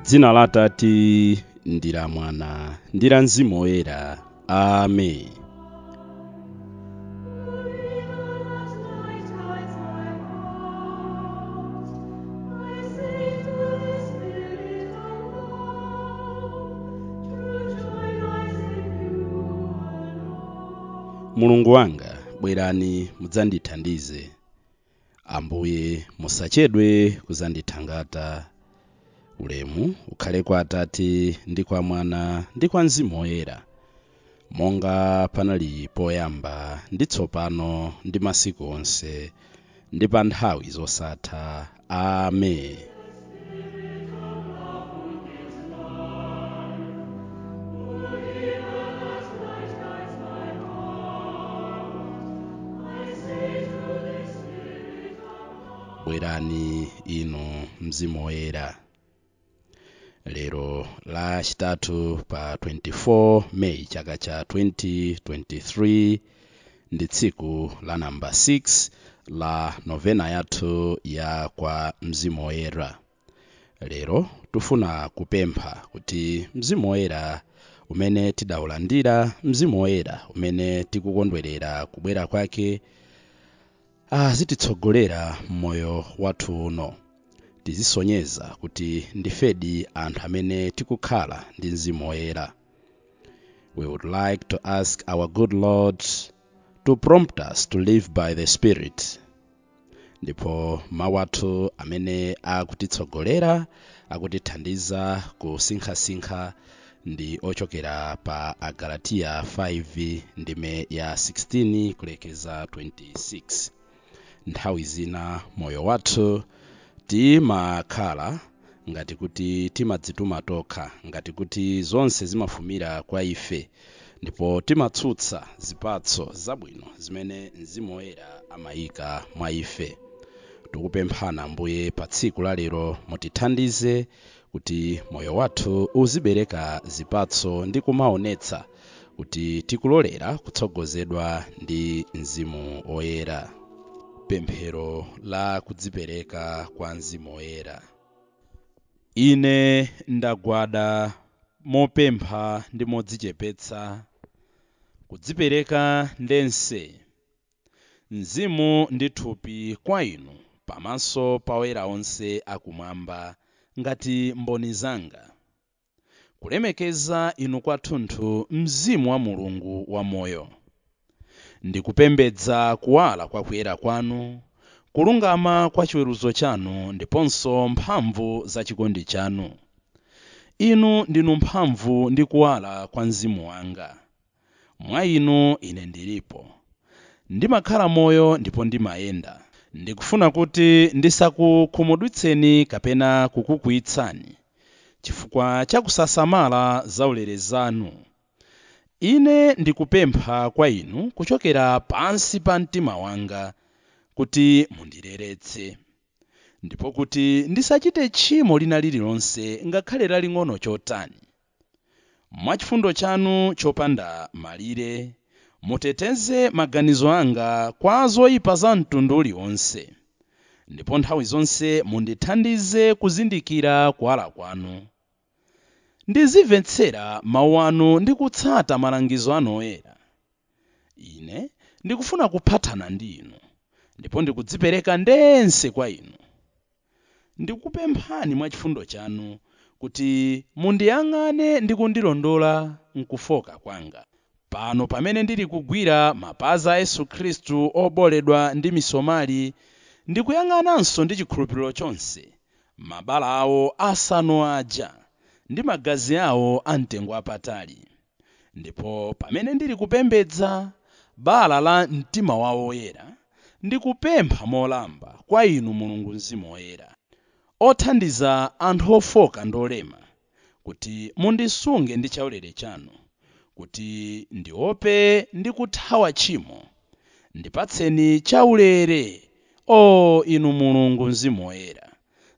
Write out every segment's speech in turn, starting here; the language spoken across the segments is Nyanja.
Dzina la Atate ndi la Mwana ndi la Mzimu Woyera. Amen. Mulungu wanga, bwerani mudzandithandize. Ambuye, musachedwe kudzandithangata. Ulemu ukhale kwa Atate ndi kwa Mwana ndi kwa Mzimu Woyera, monga panali poyamba ndi tsopano ndi masiku onse ndi pa nthawi zosatha. Amen. Bwerani inu Mzimu Woyera. Lero lachitatu pa 24 Meyi chaka cha 2023 ndi tsiku la namba 6 la novena yathu ya kwa Mzimu Woyera. Lero tifuna kupempha kuti Mzimu Woyera umene tidawulandira, Mzimu Woyera umene tikukondwerera kubwera kwake, azititsogolera m'moyo wathu uno. Tizisonyeza kuti ndifedi anthu amene tikukhala ndi Mzimu Woyera. We would like to ask our good Lord to prompt us to live by the Spirit. Ndipo mawu athu amene akutitsogolera, akutithandiza kusinkhasinkha ndi ochokera pa Agalatiya 5 ndime ya 16 kulekeza 26. Nthawi zina moyo wathu timakhala ngati kuti timadzituma tokha, ngati kuti zonse zimafumira kwa ife, ndipo timatsutsa zipatso zabwino zimene Mzimu Woyera amayika mwa ife. Tikupemphana Ambuye pa tsiku la lero mutithandize kuti moyo wathu uzibereka zipatso ndi kumaonetsa kuti tikulolera kutsogozedwa ndi Mzimu Woyera. Pemphero la kudzipereka kwa Mzimu Woyera. Ine ndagwada mopempha ndi modzichepetsa, kudzipereka ndense, mzimu ndi thupi kwa inu pamaso pa oyera onse akumwamba ngati mboni zanga, kulemekeza inu kwathunthu Mzimu wa Mulungu wamoyo. Ndikupembedza kuwala kwa kuyera kwanu, kulungama kwa chiweruzo chanu ndiponso mphamvu za chikondi chanu. Inu ndinu mphamvu ndi kuwala kwa mzimu wanga. Mwa inu ine ndilipo. Ndimakhala moyo ndipo ndimayenda. Ndikufuna kuti ndisakukhumudwitseni kapena kukukwiyitsani chifukwa cha kusasamala zaulere zanu. Ine ndikupempha kwa inu kuchokera pansi pa mtima wanga kuti mundireretse, ndipo kuti ndisachite tchimo lina lililonse ngakhale laling'ono chotani. Mwachifundo chanu chopanda malire, muteteze maganizo anga kwa zoyipa za mtundu uliwonse, ndipo nthawi zonse mundithandize kuzindikira kuwala kwanu. Ndizimvetsera mawu anu ndi kutsata malangizo anu oyera. Ine ndikufuna kuphatana ndi inu, ndipo ndikudzipereka ndense kwa inu. Ndikukupemphani mwachifundo chanu kuti mundiyang'ane ndi kundilondola m'kufoka kwanga. Pano pamene ndili kugwira mapazi a Yesu Khristu oboledwa ndi misomali, ndikuyang'ananso ndi chikhulupiriro chonse mabala awo asanu aja ndi magazi awo amtengo wapatali. Ndipo pamene ndili kupembedza bala la mtima wawo woyera, ndikupempha molamba kwa inu Mulungu Mzimu Woyera, othandiza anthu ofoka ndi olema, kuti mundisunge ndi chaulere chanu, kuti ndiope ndi kuthawa tchimo. Ndipatseni chaulere, o inu Mulungu Mzimu Woyera,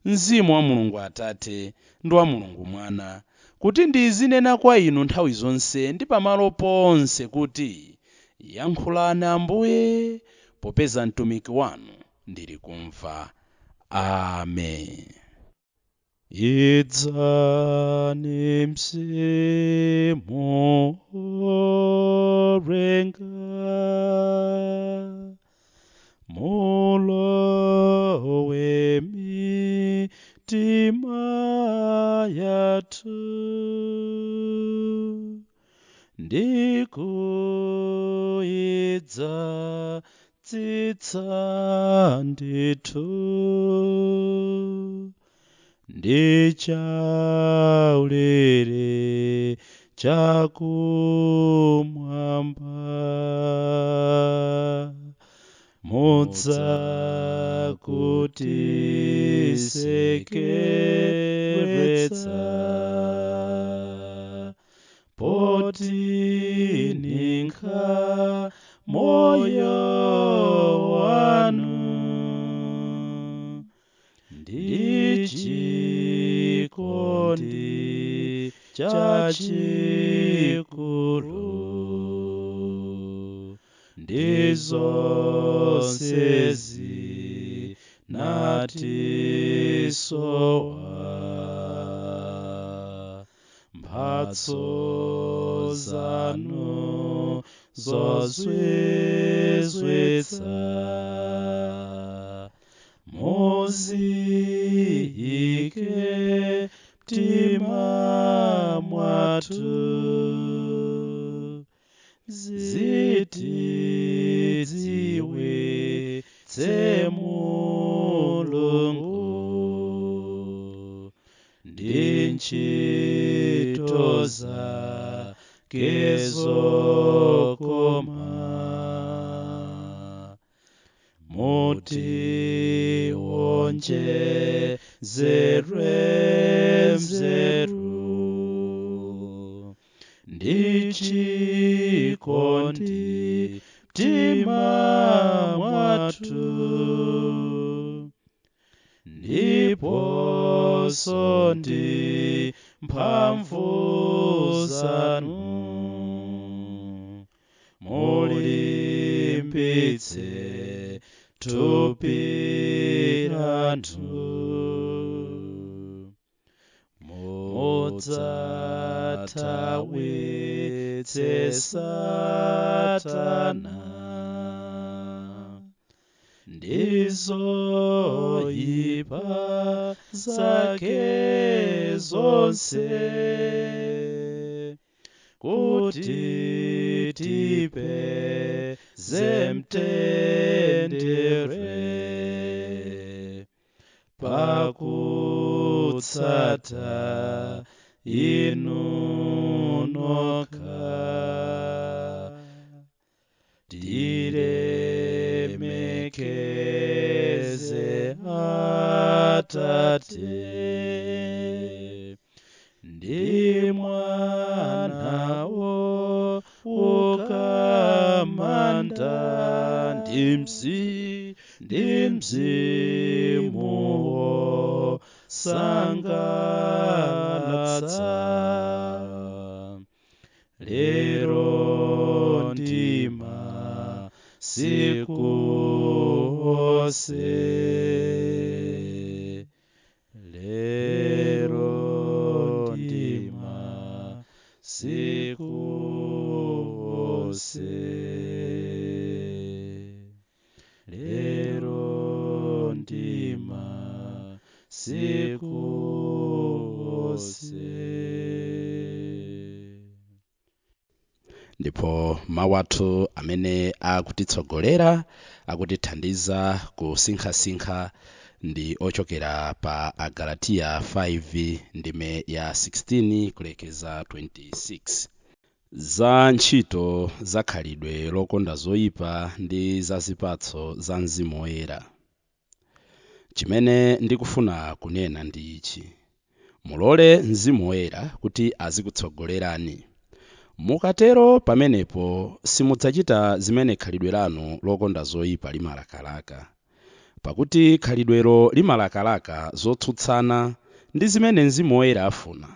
Mzimu wa Mulungu Atate ndi wa Mulungu Mwana, kuti ndizinena kwa inu nthawi zonse ndi pamalo ponse kuti, yankhulani Ambuye, popeza mtumiki wanu ndili kumva. Amen. Idzani mzimu orenga, mulowe mitima yathu, ndikuidza tsitsa ndithu, ndi chaulere chakumwamba. Mudza kutisekeretsa, potininka moyo wanu, ndi chikondi chachikulu, ndi zonse zinatisowa. Mphatso zanu zozizwitsa, muziyike mtima mwathu, zitidziwitse Mulungu, ndi ntchito zake zokoma. Mutiwonjezere nzeru ndi chikondi mtima mwathu, ndiponso ndi mphamvu zanu, mulimbitse thupi lathu. Mudzathawitse Satana ndi zoyipa zake zonse, kuti tipeze mtendere, pakutsata inu nokha. Tilemekeze Atate ndi Mwanawo wokamanda, ndi Mzimu wosangalatsa, lero ndi masiku onse, lero ndi masiku onse, lero ndi masiku onse. Ndipo mawu athu amene akutitsogolera, akutithandiza kusinkhasinkha, ndi ochokera pa Agalatiya 5 ndime ya 16 kulekeza 26, za ntchito za khalidwe lokonda zoyipa ndi za zipatso za Mzimu Woyera. Chimene ndikufuna kunena ndi ichi: mulole Mzimu Woyera kuti azikutsogolerani. Mukatero, pamenepo simudzachita zimene khalidwe lanu lokonda zoyipa limalakalaka, pakuti khalidwelo limalakalaka zotsutsana ndi zimene Mzimu Woyera afuna,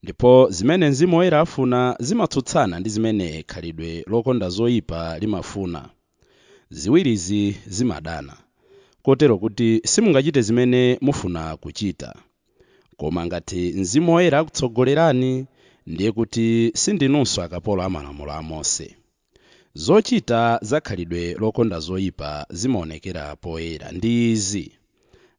ndipo zimene Mzimu Woyera afuna zimatsutsana ndi zimene khalidwe lokonda zoyipa limafuna. Ziwirizi zimadana, kotero kuti simungachite zimene mufuna kuchita. Koma ngati Mzimu Woyera akutsogolerani, ndiye kuti sindinunso akapolo a malamulo a Mose. Zochita za khalidwe lokonda zoyipa zimaonekera poyera ndi izi: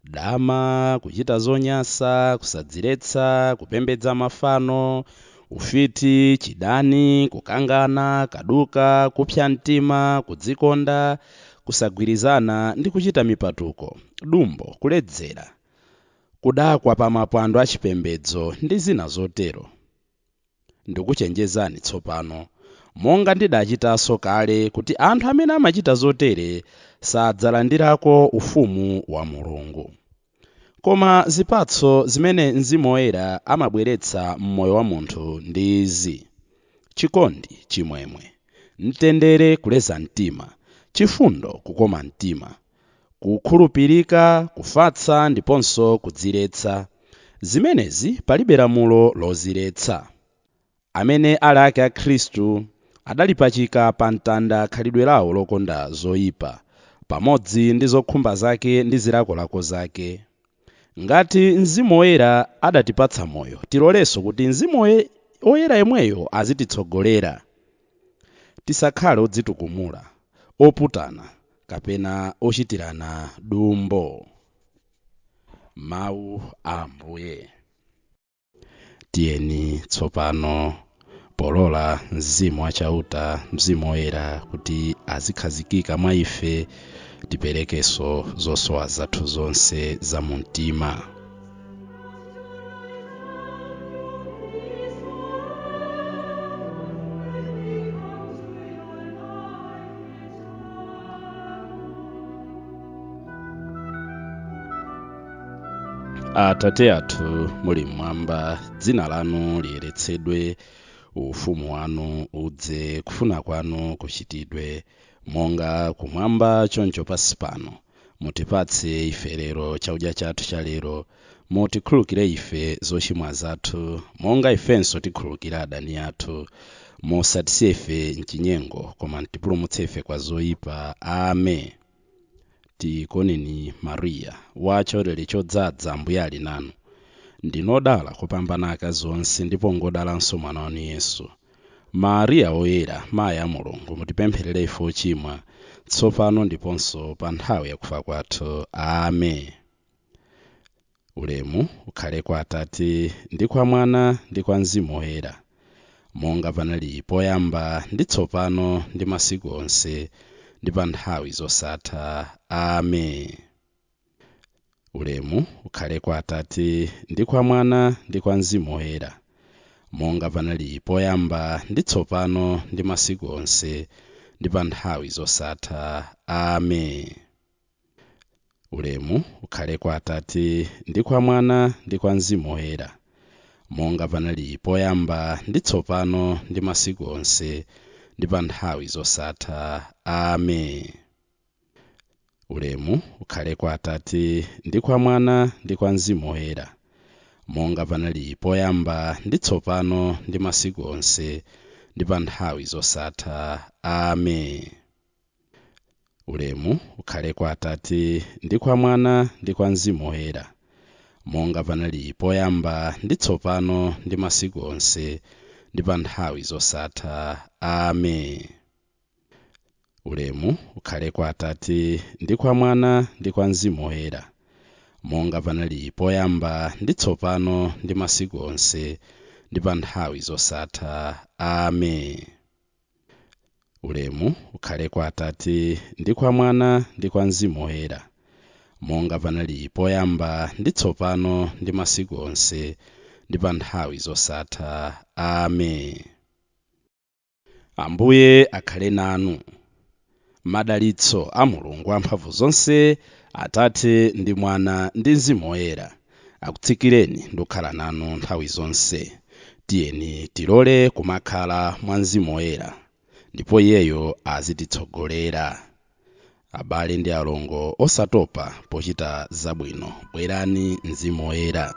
dama, kuchita zonyansa, kusadziretsa, kupembedza mafano, ufiti, chidani, kukangana, kaduka, kupsa mtima, kudzikonda, kusagwirizana ndi kuchita mipatuko, dumbo, kuledzera, kudakwa pa mapwando achipembedzo ndi zina zotero. Ndikuchenjezani tsopano, monga ndidachitanso kale, kuti anthu amene amachita zotere sadzalandirako ufumu wa Mulungu. Koma zipatso zimene Mzimu Woyera amabweretsa m'moyo wa munthu ndi izi: chikondi, chimwemwe, mtendere, kuleza mtima, chifundo, kukoma mtima, kukhulupirika, kufatsa ndiponso kudziretsa. Zimenezi palibe lamulo loziretsa. Amene ali ake a Khristu adalipachika pa mtanda khalidwe lawo lokonda zoyipa, pamodzi ndi zokhumba zake ndi zilakolako zake. Ngati Mzimu Woyera adatipatsa moyo, tilolenso kuti Mzimu Woyera yemweyo azititsogolera. Tisakhale odzitukumula, oputana kapena ochitirana dumbo. Mawu a Ambuye. Tiyeni tsopano polola Mzimu wachauta, Mzimu Woyera, kuti azikhazikika mwa ife, tiperekenso zosowa zathu zonse za mu mtima. Atate athu muli mmwamba, dzina lanu liyeretsedwe, ufumu wanu udze, kufuna kwanu kuchitidwe, monga kumwamba choncho pansi pano. Mutipatse ife lero chakudya chathu cha lero. Mutikhululukire ife zochimwa zathu, monga ifenso tikhululukira adani athu. Musatisiye ife mchinyengo, koma mutipulumutse ife kwa zoyipa. Amen. Tikoneni Mariya, wa chaulere chodzaza, Ambuye ali nanu. Ndinodala kupambana akazi onse, ndipo ngodalanso mwana wanu Yesu. Mariya woyera, mayi a Mulungu, mutipempherere ife ochimwa, tsopano ndiponso pa nthawi yakufa kwathu. Amen. Ulemu ukhale kwa Atate, ndi kwa Mwana, ndi kwa Mzimu Woyera, monga panali poyamba, ndi tsopano, ndi masiku onse, ndi pa nthawi zosatha. Amen. Ulemu ukhale kwa Atate, ndi kwa Mwana, ndi kwa Mzimu Woyera, monga panali poyamba, ndi tsopano, ndi masiku onse, ndi pa nthawi zosatha. Amen. Ulemu ukhale kwa Atate, ndi kwa Mwana, ndi kwa Mzimu Woyera, monga panali poyamba, ndi tsopano, ndi masiku onse, ndi pa nthawi zosatha. Amen. Ulemu ukhale kwa Atate, ndi kwa Mwana, ndi kwa Mzimu Woyera, monga panali poyamba, ndi tsopano, ndi masiku onse, ndi pa nthawi zosatha. Amen. Ulemu ukhale kwa Atate, ndi kwa Mwana, ndi kwa Mzimu Woyera, monga panali poyamba, ndi tsopano, ndi masiku onse, ndi pa nthawi zosatha. Amen. Ulemu ukhale kwa Atate, ndi kwa Mwana, ndi kwa Mzimu Woyera, monga panali poyamba, ndi tsopano, ndi masiku onse, ndi pa nthawi zosatha. Amen. Ulemu ukhale kwa Atate, ndi kwa Mwana, ndi kwa Mzimu Woyera, monga panali poyamba, ndi tsopano, ndi masiku onse, ndi pa nthawi zosatha. Amen. Ambuye akhale nanu. Madalitso a Mulungu amphamvu zonse, Atate ndi Mwana ndi Mzimu Woyera, akutsikireni ndi kukhala nanu nthawi zonse. Tiyeni tilole kumakhala mwa Mzimu Woyera, ndipo Iyeyo azititsogolera. Abale ndi alongo osatopa pochita zabwino, bwerani Mzimu Woyera.